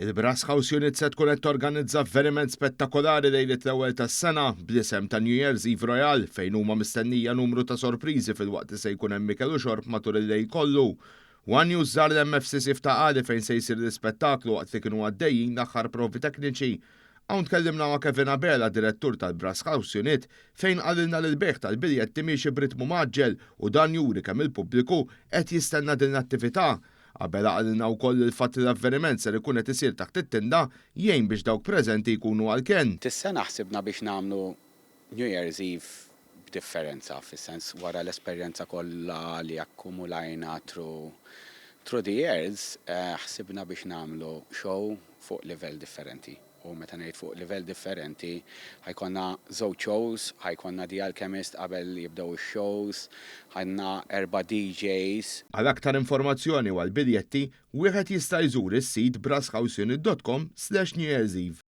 Il-Brass House Unit se tkun qed torganizza avveniment spettakolari lejlet l-ewwel tas-sena bl-isem ta' New Year's Eve Royal, fejn huma mistennija numru ta' sorpriżi filwaqt li se jkun hemm ikel u xorb matul il-lejl kollu. One News żar l-MFCC f'Ta' Qali, fejn se jsir l-ispettaklu, waqt li kienu għaddejjin l-aħħar provi tekniċi. Hawn tkellimna ma' Kevin Abela, direttur tal-Brass House Unit, fejn qalilna li l-bejgħ tal-biljetti miexi b'ritmu mgħaġġel u dan juri kemm il-pubbliku qed jistenna din l-attività. Abela qalilna wkoll li l-fatt li l-avveniment ser ikun qed isir taħt it-tinda jgħin biex dawk preżenti jkunu għall-kenn. Dis-sena ħsibna biex nagħmlu New Year's Eve b'differenza, fis-sens wara l-esperjenza kollha li akkumulajna through the years, ħsibna biex nagħmlu show fuq livell differenti. U meta ngħid fuq livell differenti, ħa jkollna żewġ shows, ħa jkollna The Alchemist qabel jibdew ix-shows, għandna erba' DJs. Għal aktar informazzjoni u għal biljetti, wieħed jista' jżur is-sit brasshouseunit.com/NewYear'sEve.